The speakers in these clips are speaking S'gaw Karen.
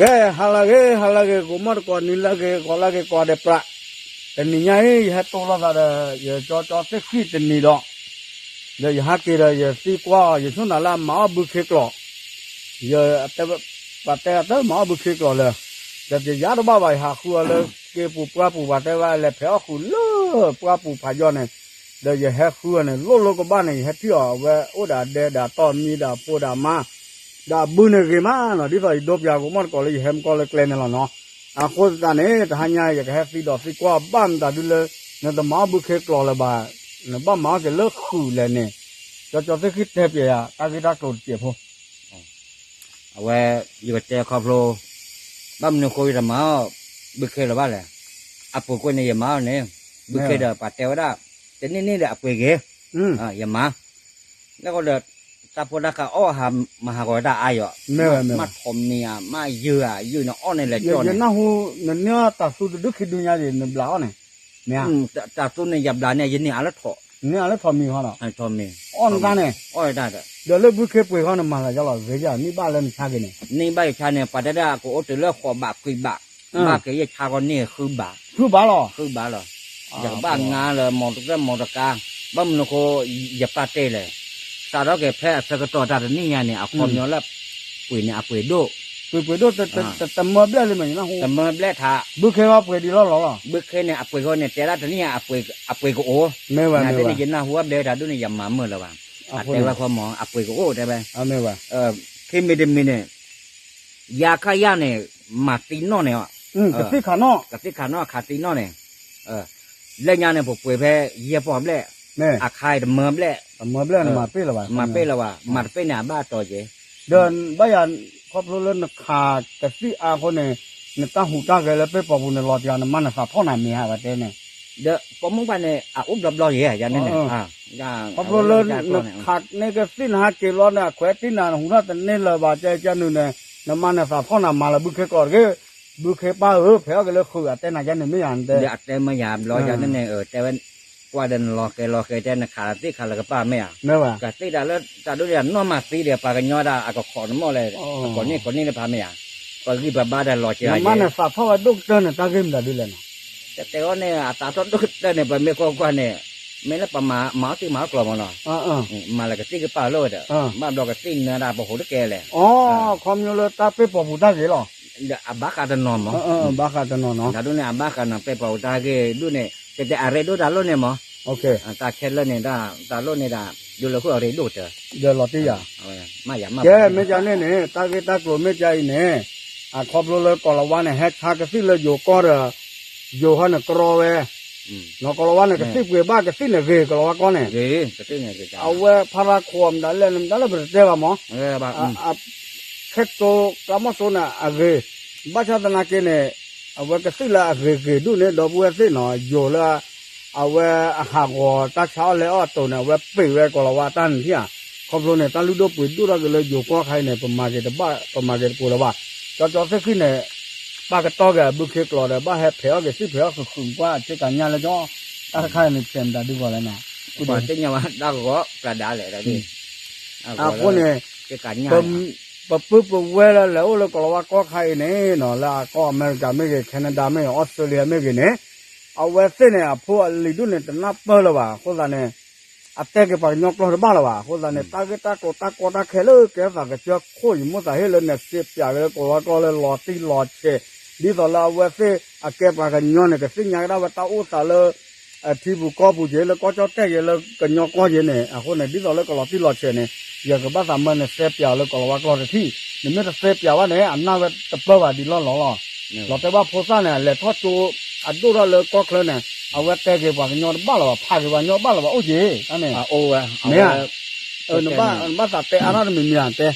ကဲ ဟါလၢအဂ့ၤ ဟါလၢအဂ့ၤ ဂီၤမီၢ်တကိး နံၤလၢအဂ့ၤ ဂီၤလၢအဂ့ၤ ကိးဂၤဒဲးပြး, တနံၤညါအံၤ ယဟဲတိၢ်လိာ်သးဒီး ယကၠီကၠီသ့ၣ်ဃံၣ်တနံၤဒီး, ဒီးယဟးက့ၤဒီးယသံကွၢ်အီၤ ယဆိကမိၣ်လၢအမၤအီၣ်ဘုခ့ကျိာ်, ယတဲ, ပှၤတဲအတၢ်မၤအီၣ်ဘုခ့ကျိာ်လၢ, ဒီးယယါတဘၣ်ဘၣ် ယဟးဃုအီၤလၢက့ၤပူၤပှၢ်ပူၤ ပှၤတဲဝဲလဲၤဖဲးအီၣ်ဃုာ်လၢပှၢ်ပူၤဖးယီၢ်န့ၣ်, ဒီးယဟဲဃုအီၤန့ၣ် လိၣ်လိကဘၣ်န့ၣ် ယဟဲထံၣ်အီၤ အဝဲအိၣ်ဒီးအဒဲဒီးအတီၢ်မံဒီးအဖိဒီးအမါ, ဒီးအဘုန့ၣ်ဂ့ၤမးနီၤ ဒ်သိးယဒိပျးကမီၣ်တကိးလၢယဟဲမုၢ်ကီၢ်လၢကျဲန့ၣ်လီၤနီၤ, အဃိသတးန့ၣ် တဟါညါယကဟဲသံဒီးသံကွၢ်ဘၣ်မတၤဒုလၢ နတမၤအီၣ်ဘုခ့ကျိာ်လၢၤဘၣ်, နဘၣ်မၤအီၣ်က့ၤလၢဃုာ်လဲၣ်န့ၣ်, ကၠီကၠီသ့ၣ်ဃံၣ်တဲပျဲယၤ တၢ်ဂ့ၢ်တၢ်ကျိၤတစဲးဖိ အဝဲ, ယကတဲခီဖျိ, ဘၣ်မနုၤဃိယတမၤအီၣ်ဘုခ့လၢၤဘၣ်လဲၣ်, အပူၤကွံာ်န့ၣ် ယမၤအီၣ်န့ၣ်, ဘုခ့ဒီးပှၤတဲဝဲဒၣ်, တနံၣ်နံၣ်ဒီးအပှ့ၤက့ၤ, ယမၤ, လၢဃိဒီး, တၢ်ဖိတၢ်ဃာ်အီၣ်ဟးမၤဟးဂီၤတၢ်အါယီၤ, မ့ၢ်ထီၣ်မံၤဧါ မ့ၢ်ယုၢ်ဧါ ယုၢ်န့ၣ်အီၣ်န့ၣ်လဲၤကၠီန့ၣ်, နနၢ်ဟူ, နန့ၢ်တၢ်သူတဒုခံဒုညါဒံး နဘျးအီၣ်န့ၣ်, မ့ၢ်, တၢ်သူန့ၣ် ယဘျးန့ၣ် ယန့ၢ်အါလၢထီၣ်, န့ၢ်အါလၢထီၣ်မံၤဃီဒီး, ထီၣ်မံၤအီၣ်န့ၣ်, ဒီးလၢဘုခ့ပှ့ၤဃီနမၤလၢၤယလီၤ ဂ့ၤယၤ နံၣ်ဘၣ်လၢနဆါက့ၤန့ၣ်, နံၣ်ဘၣ်ယဆါန့ၣ် ပှၤတဲဒၣ်ကအိၣ်တုၤလၢဃိးဘးခွံဘး, ဘၣ်က့ၤယဆါဃီန့ၣ်ဃုဘး, ဃုဘးလီၤ, ဃုဘးလီၤ, ယကဘၣ်ငါလၢမီၢ်တကၢၢ်မီၢ်တကါ, ဘၣ်မနုၤဃိ, ယပၢ်တဲလဲၣ်, စးထီၣ်က့ၤဖဲအဆၢကတီၢ်တၢ်တနံၣ်ညါန့ၣ် အခီပညီလၢ, ပှ့ၤန့ၣ်အပှ့ၤဒိၣ်, ပှ့ၤပှ့ၤဒိၣ်, တမၢဘျဲၣ်လံမ့ၢ်, တမၢဘျဲၣ်ထး, ဘုခ့ဃီပှ့ၤဒံးလီၢ်လီၢ်လီၤ, ဘုခ့န့ၣ် အပှ့ၤဃီန့ၣ် တဲဒၣ်တနံၣ်ညါ, အပှ့ၤကအိၣ်, မ့ၢ်ဝဲန့ၣ် ယနၢ်ဟူအဘျဲၣ်တၢ်ဒ်န့ၣ် ယမၤမုာ်လၢၤဘၣ်, အတဲဝဲခီမီၢ် အပှ့ၤကအိၣ်တဲဝဲ, ခံမံၤတမံၤန့ၣ်, ယၤခါယၤန့ၣ်, မၤသံနီၣ်န့ၣ်, ကသံၣ်ခးနီၣ်ခးသံနီၣ်န့ၣ်, လၢညါန့ၣ် ပပှ့ၤဖဲယဲၢ်ပီၢ်ဘျဲၣ်, အခါအံၤတမၢဘျဲၣ်, မၤပ့ၢ်လၢၤဘၣ်, မၤပ့ၢ်လၢၤဘၣ်, မၤတပ့ၢ်န့ၣ် အဘၣ်တီၤက့ၤ, ဒီးဘၣ်ယၤ, ခီဖျိလၢနခးကသံၣ်အါအဃိန့ၣ်, နတၢ်ဟူးတၢ်ဂဲၤလၢပ့ၢ်ပိာ်ပူၤန့ၣ် လီၤတံၢ်ဧါ နမါနသးဖီၣ်နၤမ့ၢ်ဧါ ဝဲတဲန့ၣ်, ဒီးပိာ်မုၣ်ပှၢ်န့ၣ် အအိၣ်ဘျီဘျီယဲၤယၤန့ၣ်န့ၣ်, ခီဖျိလၢနခးန့ၢ်ကသံၣ်နဟးက့ၤလီၤန့ၣ် အခွဲးတံၢ်နၤ နဟူးထီၣ်တန့ၢ်လၢၤဘၣ် ကဲကဲနုာ်န့ၣ်, နမါနသးဖီၣ်နၤမၤလၢဘုခ့ကျိာ်တဂ့ၤ, ဘုခ့ပၢ်ဧၢ ဖဲးအီၣ်က့ၤလၢဃုာ် အတဲနၤယဲန့ၣ်မ့ၢ်ယၤ, ဒီးအတဲမ့ၢ်ယၤဘျီယၤန့ၣ်န့ၣ် တဲဝဲ, ကွၢ်ဒီးနလီၤဃဲၤလီၤဃဲၤတဲ နခးသ့ၣ်ခးလၢကပၢ်မ့ၢ်ဧါ, မ့ၢ်ဝဲ, ကသ့ၣ်တၢ်လၢတၢ်ဒိၣ်န့ၣ် နီၢ်မၤသံဒီး ပှၤကညီဒၣ်အကခိးနမီၢ်လဲၣ်, ကိးနံၣ်ကိးနံၣ်လၢဖးမ့ၢ်ဧါ, ပဂံၢ်ပဘါဒီးလီၤက့ၤ, နမါနသးထီၣ်ဝဲဒိၣ်ကတၢၢ်န့ၣ် တၢ်ဂ့ၢ်မတၤဒ်လဲၣ်နီၤ, တတဲအီၤန့ၣ် အသးထီၣ်ဒိၣ်ကတၢၢ်န့ၣ် ပမ့ၢ်ကွၢ်ကွၢ်န့ၣ်, မ့ၢ်လၢပမၤအီၣ်သ့ၣ်မၤအီၣ်ကျိာ်မ့ၢ်နီၤ, မၤလၢကသံၣ်ကပၢ်လီၤဝဲဒီး, ဘၣ်ဘျီကသံၣ်နၢတၢ်ပဟိးတကဲလဲၣ်, ခီဖျိလၢတၢ်ပ့ၢ်ပိာ်ပူၤတၢ်ဂ့ၤလီၤ, အဘၣ်ဃးတနီၤမး, ဘၣ်ဃးတနီၤနီၤ, တၢ်ဒ်န့ၣ် အဘၣ်ဃးနီၤပ့ၢ်ပိာ်ပူၤတၢ်ဂ့ၢ်ဒ်န့ၣ်, တဲတဲအရ့ဒိၣ်တၢ်လိၣ်န့ၣ်မး, တၢ်ခဲလၢာ်န့ၣ်, တၢ်လိၣ်န့ၣ်ဒၣ်, ဒိလၢဃိအရ့ဒိၣ်ကတၢၢ်, ဒီးလီၤတံၢ်ယၤ, ကဲမ့ၢ်ကန့ၣ်န့ၣ် တၢ်ဂ့ၢ်တၢ်ကျိၤမ့ၢ်ကအံၤန့ၣ်, အခီဖျိလၢကိၤလၤဝါန့ၣ် ဟဲဆါကသံၣ်လၢယိၤကီၢ်ဒီး, ယိၤဟီန့ၣ်ကြီဝဲ, နီၢ်ကိၤလၤဝါန့ၣ် ကသံၣ်ပှ့ၤဘၣ်ကသံၣ်န့ၣ်ဂ့ၤ ကိၤလၤဝါကီၢ်န့ၣ်, အဝဲဖါရါခိၣ်မတၤလဲၣ်န့ၣ် မတၤလၢပတတဲဘၣ်မး, ခဲစိကျါမီၢ်စိန့ၣ်အဂ့ၤ, ဘၣ်ဆၣ်သနာ်က့န့ၣ်, အဝဲကသံၣ်လၢအဂ့ၤဂ့ၤဒိၣ်န့ၣ် ဒီပုၢ်ဝဲၢ်သ့ၣ်နီၤ ယိၤလၢ အဝဲအဟးဂီၤတၢ်ဆါအီၣ်လဲအီၣ်အတိၤန့ၣ် အဝဲပ့ၤဝဲကိၤလၤဝါတၢ်န့ၣ်ထံၣ်ဧါ, ခီဖျိန့ၣ် တၢ်လုၢ်ဒိၣ်ပှ့ၤဒိၣ်ထီၣ်က့ၤလၢယိၤကီၢ်ခါအံၤန့ၣ် ပမၤက့ၤတဘၣ် ပမၤက့ၤတပူၤလၢၤဘၣ်, ကၠီကၠီသ့ၣ်ဃံၣ်န့ၣ်, ပာ်ကတီၢ်က့ၤအဘုခ့ကျိာ်ဒီး ဘၣ်ဟဲဖဲးအီၣ်က့ၤသံၣ်ဖဲးအီၣ်ဃုာ်ဃုာ်ကွၢ်အဆ့ကၤညါလၢကၠီ, တၢ်တခါအံၤန့ၣ် ဖျဲးမတၤဒုဂီၤလဲၣ်နီၤ, သ့ၣ်ညါဝဲတၢ်ဂီၤပြးဒါလဲၣ်, အဃိန့ၣ် ပပုၢ်ပဝဲၢ်လၢလဲၤအိၣ်လၢကိၤလၤဝါကီၢ်ခါအံၤန့ၣ်နီၤ လၢအကီၢ်အမဲရကၤမ့ၢ်ဂ့ၤ Canada မ့ၢ်ဂ့ၤ Australia မ့ၢ်ဂ့ၤန့ၣ်, အဝဲသ့ၣ်န့ၣ် အဖိအလံၤဒိၣ်န့ၣ် တနၢ်ပၢၢ်လၢၤဘၣ် အဃိသတးန့ၣ်, အတဲက့ၤပှၤကညီကျိာ်တဘၣ်လၢၤဘၣ် အဃိသတးန့ၣ် တၢ်ဂ့ၢ်တၢ်ကျိၤတၢ်ကီတၢ်ခဲလၢကဲသးကစၢၢ်ခိၣ် ယမိၣ်သးဟ့ၣ်လၢနစ့ပၠးက့ၤလၢ ကိၤလၤဝါကီၢ်လၢလီၤတံၢ်လီၤဆဲး, ဒ်သိးလၢအဝဲသ့ၣ်အကဲပှၤကညီန့ၣ် ကသ့ၣ်ညါကဒါဝဲတၢ်အိၣ်သးလၢ အထံပူၤကီၢ်ပူၤက့ၤ လၢကီၢ်ကၠီၣ်တဲၣ်က့ၤ လၢကညီကီၢ်က့ၤန့ၣ် အဃိန့ၣ် ဒ်သိးလၢကလီၤတံၢ်လီၤဆဲးန့ၣ်, ယကဘၣ်သးမၢနသဲပၠးလၢကိၤလၤဝါကျိာ်တထံၣ်, နမ့ၢ်တသဲပၠးဘၣ်န့ၣ် အနၢ်ဝဲတပၢၢ်ဘၣ်ဒံးလီၢ်လီၢ်လီၤ. လီၤတဲာ်ဘၣ်ဖိသၣ်န့ၣ် အလဲၤထီၣ်ကၠိ အဒိၣ်ထီၣ်လၢကီၢ်ချၢန့ၣ် အဝဲတဲက့ၤပှၤကညီတဘၣ်လၢၤဘၣ် ဖးက့ၤပှၤကညီဘၣ်လၢၤဘၣ်အိၣ်က့ၤ တၢ်န့ၣ်, မ့ၢ်ဧါ, နဘၣ်သးတဲအါထီၣ်တမံၤမံၤဧါတဲ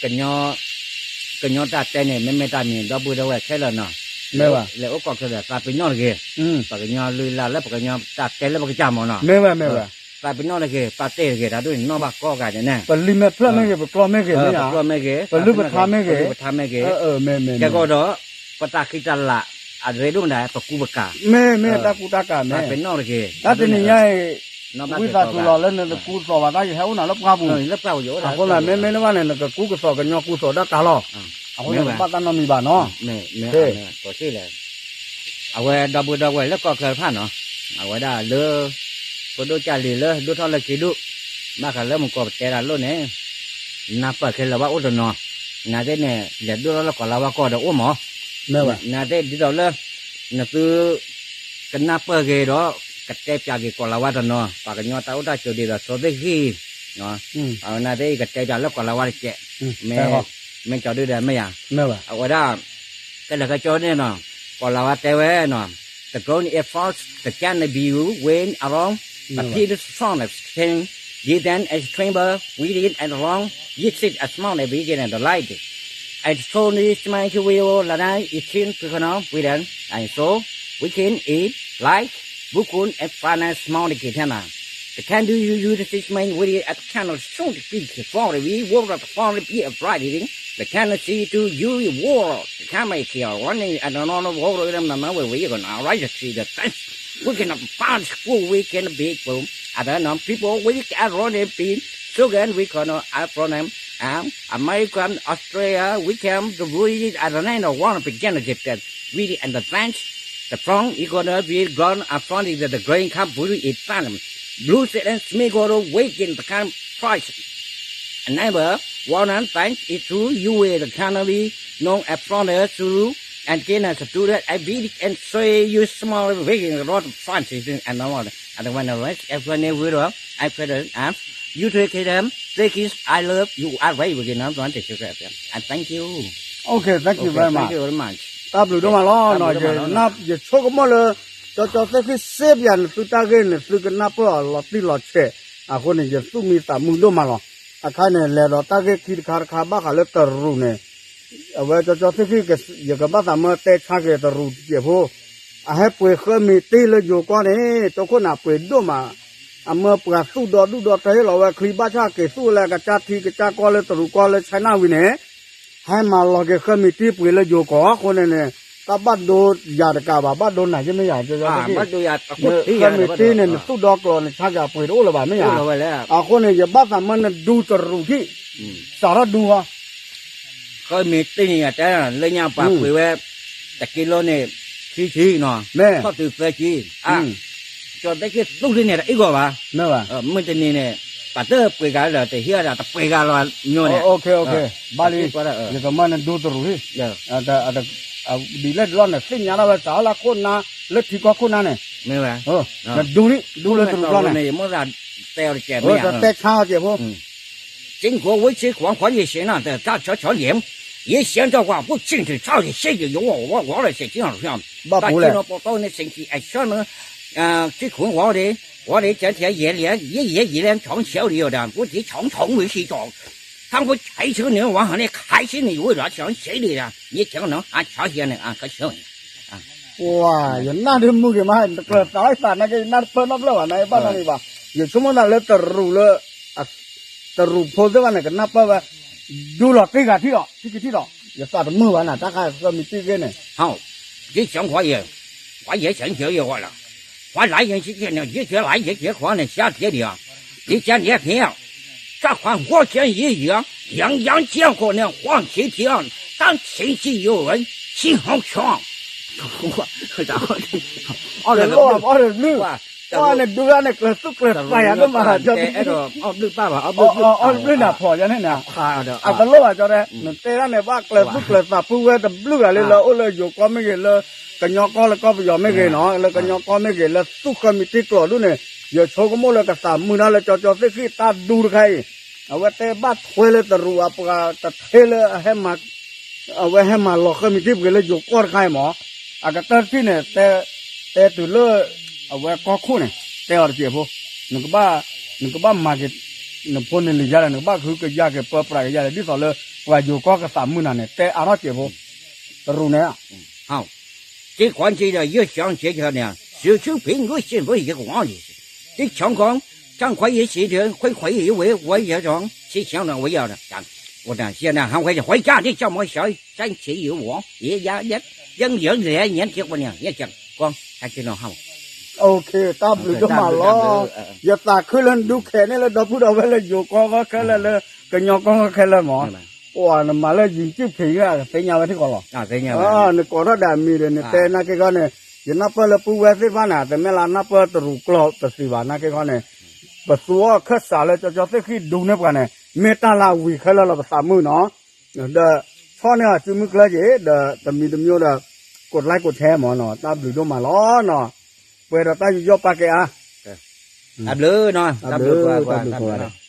ကညီတၢ်တဲန့ၣ် မ့မ့ၢ်တၢ်မံၤ ဒီပုၢ်ဒီဝဲၢ်ခဲလၢာ်နီၤ, မ့ၢ်ဝဲ, လဲၤအိၣ်ကီၢ်ချၢဒီး သးပ့ၤနီၣ်တဂ့ၤ, ပှၤကညီလုၢ်လၢ်လၢပှၤကညီတၢ်တဲလၢပကစၢ်မ့ၢ်နီၤ, မ့ၢ်ဝဲ, မ့ၢ်ဝဲ, သးပ့ၤနီၣ်တဂ့ၤ ပာ်တ့ၢ်တဂ့ၤ တၢ်ဒ်န့ၣ် နီၣ်ဘၣ်ကိးဂၤန့ၣ်န့ၣ်, ပလံာ်မ့ၢ်ဖျၢၣ်မ့ၢ်ဂ့ၤ ပကျီမ့ၢ်ဂ့ၤ, ပကျီမ့ၢ်ဂ့ၤ, ပလုၢ်ပထါမ့ၢ်ဂ့ၤ, ပလုၢ်ပထါမ့ၢ်ဂ့ၤ, ကဲကီးဒီး ပတၢ်ဃံတၢ်လၤ အရ့ဒိၣ်မတၤ ပကူပကၤ, မ့ၢ်, မ့ၢ်တၢ်ကူတၢ်ကၤမ့ၢ်, သးပ့ၤနီၣ်တဂ့ၤ, တၢ်တနံၤညါအံၤ ဝံသးစူၤလီၤလၢနတကူကသိးဘၣ်တၢ်ယဟဲအိၣ်နၤလၢပှၢ်ပူၤ, အဃိသတး မ့မ့ၢ်လၢဘၣ်န့ၣ် နကကူကသိးကညီကူသိးဒၣ်တၢ်လီၤ. အဃိန့ၣ် ဘၣ်တၢ်နီတမံၤဘၣ်နီၤ, မ့ၢ်မ့ၢ် အဝဲဒီပုၢ်ဒီဝဲၢ်လၢကီၢ်ချၢတဖၣ်နီၤ, အဝဲဒၣ်လၢ ဖိဒိၣ်ကၢ်လံၤလၢဒိၣ်ထီၣ်လၢခံဒူၣ်, ဘၣ်ဃးလၢမုၢ်ကီၢ်ပတဲတၢ်လိၣ်န့ၣ် နၢ်ပၢၢ်ခဲလၢာ်ဘၣ်အိၣ်တနီၤ, နသ့ၣ်န့ၣ် လဲၤဒိၣ်ထီၣ်လၢကီၢ်လၤဝါကီၢ်ဒီးအိၣ်မး, နသ့ၣ်ဒ်သိးလၢ နသု ကနၢ်ပၢၢ်ဂ့ၤဒီး ကတဲပၠးက့ၤကီၢ်လၤဝါတနီၤ, ပှၤကညီတၢ်အိၣ်တၢ်ဆိးဒ်သိးစီသ့ၣ်ဂံၢ်, နသ့ၣ်ကတဲပၠးလၢကီၢ်လၤဝါတကဲး, မ့ၢ် မ့ၢ်ကၠီဒုဒီးမ့ၢ်ယၤ, အဝဲဒၣ် ကဲလၢကၠီန့ၣ်နီၤ, ကီၢ်လၤဝါတဲဝဲနီၤ, the ground is false, the canopy wind around, the people strong can give them a tremble within and along, yet sit a small and begin and the light. And so this man will la nine is king to Kana with them, and so we can eat like Bukun and finance small the Kitana. The can do you use this man with it at kind of soon to be for we work at the farm be a Friday. The can see to you war. The can make here one and another war with them another way gonna right to see the fence. We can find school we can big boom. I don't know people we can run and be so then we can I from them. Um, American, Australia, we can the we I don't know one of the generative that really and the French, the France, you gonna be gone and finding that the grain come blue is time. Blue and smee go to wait in the kind of price. Never one and thank it to you with the cannery known as frontier to and can as a do that I beat and say you small waking a lot of fun and all. And when the rest everyone will I feel and you take them take it I love you are very wicked now don't take it and thank you. Okay, thank you very much. Thank you very much. တၢ်ဘျုးဒိၣ်မးလီၤ. ယဆိကမိၣ်လၢ ကၠီကၠီသ့ၣ်ဃံစ့ပယၤန့ၣ် သုတၢ်ဂ့ၢ်န့ၣ် သုကနၢ်ပၢၢ်အီၤလီၤတံၢ်လီၤဆဲး, အဃိန့ၣ် ယသူၣ်မံသးမုာ်ဒိၣ်မးလီၤ. အခါန့ၣ် လဲၤဒီးတၢ်ဂ့ၢ်ခံတခါတခါ ဘၣ်ဃးလၢတရူးန့ၣ် အဝဲကၠီကၠီသ့ၣ်ဃံ ယကဘၣ်သးမၢတဲဆါက့ၤတရူးတစဲးဖိ, အဟဲပှ့ၤဃၢမံၤတ့ၢ်လၢယိၤကီၢ်န့ၣ် တိခိၣ်နၢ်ပှ့ၤဒိၣ်မး, အမၢပှၤသူၣ်ဒီဒူၣ်ဒီတဟ့ၣ်လီၤဝဲချံဘၣ်ဆၣ်က့ၤသူၣ်လၢကစၢ်ထံကစၢ်ကီၢ်လၢတရူးကီၢ်လၢ China ဝံၤန့ၣ် ဟဲမၤလီၤက့ၤဃၢမံၤတ့ၢ်ပှ့ၤလၢယိၤကီၢ်အဃိန့ၣ်န့ၣ် တၢ်ဘၣ်ဒိယၤတကးဘၣ် ဘၣ်ဒိနၤယမ့ၢ်ယၤ, ဃၢမံၤတ့ၢ်န့ၣ် နသူၣ်ဒီကျိာ်န့ၣ် ဆါက့ၤအပှ့ၤတအိၣ်လၢၤဘၣ်မ့ၢ်ယၤ, အဃိန့ၣ် ယဘၣ်သးမၢနဒူတရူးထံၣ်, စးထီၣ်ဒူဟီ ဃၢမံၤတ့ၢ်န့ၣ် ယတဲလၢညါပှၤပှ့ၤဝဲ တကံလိန့ၣ် ခံဆံနီၤ, ထီၣ်တုၤသၢဆံ, ကၠီသ့ၣ်ဃံသူၣ်လံန့ၣ် တအ့ၣ်ဂီၤဘၣ်, မုၢ်တနံၤန့ၣ် ပှၤတပှ့ၤဂၤလၢၤ တဟ့ၣ်ဒၣ်တပှ့ၤဂၤလီၤညိန့ၣ်, ဘၣ်လံ, ယကမၢနဒူတရူးဟံၣ်, ဒ်လဲၣ်ဒ်လီၢ်န့ၣ် သ့ၣ်ညါထီၣ်ဝဲစးထီၣ်လၢခိၣ်နၢ် လၢထံကီၢ်ခိၣ်နၢ်န့ၣ်, နဒူန့ၣ် ဒူလၢတရူးကျီန့ၣ်, တဲဆါအီၤကဲးဖိ 经过我这黄黄也行了，这大桥桥梁，也想到话，不清楚，到底谁有我我我的谁这样这样，大家都不到那星期，哎，算了，呃，这捆我的，我的这条也连也也也连从小里有的，我的从从没去找，他们开车呢，往上那开车呢，有多少钱谁的呀？你讲能啊，条件呢啊，可行啊。 ပှၤ ယနၢ်ဒုးမုာ်က့ၤမး နကျၢၤသးဝဲသးနာ်က့ ယနၢ်တပၢၢ်နီတဖျၢၣ်ဘၣ် နဘၣ်နီတမံၤဘၣ်, ယဆိကမိၣ်သးလၢတရူးလၢ တရူးဖိသ့ၣ်တဖၣ်န့ၣ် ကနၢ်ပၢၢ်ဝဲ ဒူလီၤတ့ၢ်ဂၤထံၣ်ဒီး ထံၣ်ကထံၣ်ဒီး ယသးတမုာ်ဘၣ်နၤ တၢ်ဃါဃၢမံၤတ့ၢ်ဂ့ၢ်န့ၣ်, 好，这想法也，我也想想也完了，我来人之前呢，一直来一直可能下跌的啊，你讲你也平啊，这款我讲也一样，样样见过那黄旗条，但情绪有人心好强。然后，အီၣ်တလိၣ်ဘၣ် အီၣ်တဘျုး, အီၣ်န့ၣ်ဒုးဒၣ်န့ၣ် ကျၢၤသူၣ်ကျၢၤသးယၤဒိၣ်မး အီၣ်ဘျုးပၢ်ဘၣ် အီၣ်ဘျုးပၢ် အီၣ်တဘျုးန့ၣ်ဖျိးယၤန့ၣ်န့ၣ်, အတလိၣ်ဘၣ်ကၠီတဲ နတဲဒၣ်န့ၣ် ဘၣ်ကျၢၤသူၣ်ကျၢၤသးဖုဝဲတဘျုးဂၤလံ လၢအိၣ်လၢယိၤကီၢ်မ့ၢ်ဂ့ၤ လၢကညီကီၢ်လၢကီၢ်ပယီၤမ့ၢ်ဂ့ၤနီၤ လၢကညီကီၢ်မ့ၢ်ဂ့ၤ လၢသူၣ်ဃၢမံၤတ့ၢ်ကျိာ်ဒူၣ်န့ၣ် ယဆိကမိၣ်လၢကသးမုာ်ဒၣ်လၢကၠီကၠီသ့ၣ်ဃံၣ်တၢ်ဒူတခါအံၤ, အဝဲတဲဘၣ်ထွဲလၢတရူးအပှၤတထဲလၢအဟဲမၤ အဝဲဟဲမၤလီၤဃၢမံၤတ့ၢ်ပှ့ၤလၢယိၤကီၢ်တခါအံၤမး, အကတၢၢ်တထံၣ်န့ၣ် တဲ တဲတုၤလၢ အဝဲကီၢ်ခိၣ်န့ၣ် တဲအီၤတစဲးဖိ, နကဘၣ် နကဘၣ်မၤက့ၤ နဖိနလံၤယါလဲၣ် နကဘၣ်ကဟုကယာ်က့ၤပၢပြးက့ၤယါလဲၣ် ဒ်သိးလၢပှၤယိၤကီၢ်ကသးမုာ်နၤန့ၣ် တဲအါထီၣ်စဲးဖိ, တရူးန့ၣ် 这环节的越想这个呢，小丘平我现在也忘记，这长空，张宽也写的，快快也为我也想，写想了我要的，我的现在还回去回家，你叫我小三姐有我，也也也，ยังเหลือเหลือเงี้ยเทียบวันเนี่ยเนี่ยจังกองให้กินเอาเฮา โอเค တၢ်ဘျုးဒိၣ်မးလီၤ, ယသးခုလၢနဒူခဲန့ၣ်လၢဒီပုၢ်ဒီဝဲၢ်လၢယိၤကီၢ်ခဲလၢာ်လၢ ကညီကီၢ်ခဲလၢာ်မး ပှၤနမၤလၢယံၤကၠုၣ်ဖံး သ့ၣ်ညါဝဲထံကီၢ်လီၤ. နကိးထီၣ်ဒီးအမံၤဒီး နတဲနာ်က့ခီန့ၣ် ယနၢ်ပၢၢ်လၢပုၢ်ဝဲၢ်သ့ၣ်တဖၣ်န့ၣ် တမ့ၢ်လၢနၢ်ပၢၢ်တရူးကျီၢ်တသ့ဘၣ် နာ်က့ခီန့ၣ် ပသူအီၣ်ခၢၣ်စးလၢကၠီကၠီသ့ၣ်ဃံၣ်ဒူန့ၢ်ပှၤန့ၣ် မ့ၢ်တၢ်လၢအဝံၤခဲလၢာ်လီၤပသးမုၣ်နီၤ. ဒီးဆီၣ်န့ၢ်အီၤစုမုၢ်ကျၢၢ်က့ၤ ဒီးတမံၤတမံၤဒီး ကိးတlikeကိးshareမၢ်နီၤ တၢ်ဘျုးဒိၣ်မးလီၤနီၤ. ပှဲၤဒီးတၢ်ယူးယီၣ်ပာ်ကဲအါ တၢ်ဘျုးနီၤ တၢ်ဘျုးပှၤ တၢ်ဘျုးပှၤ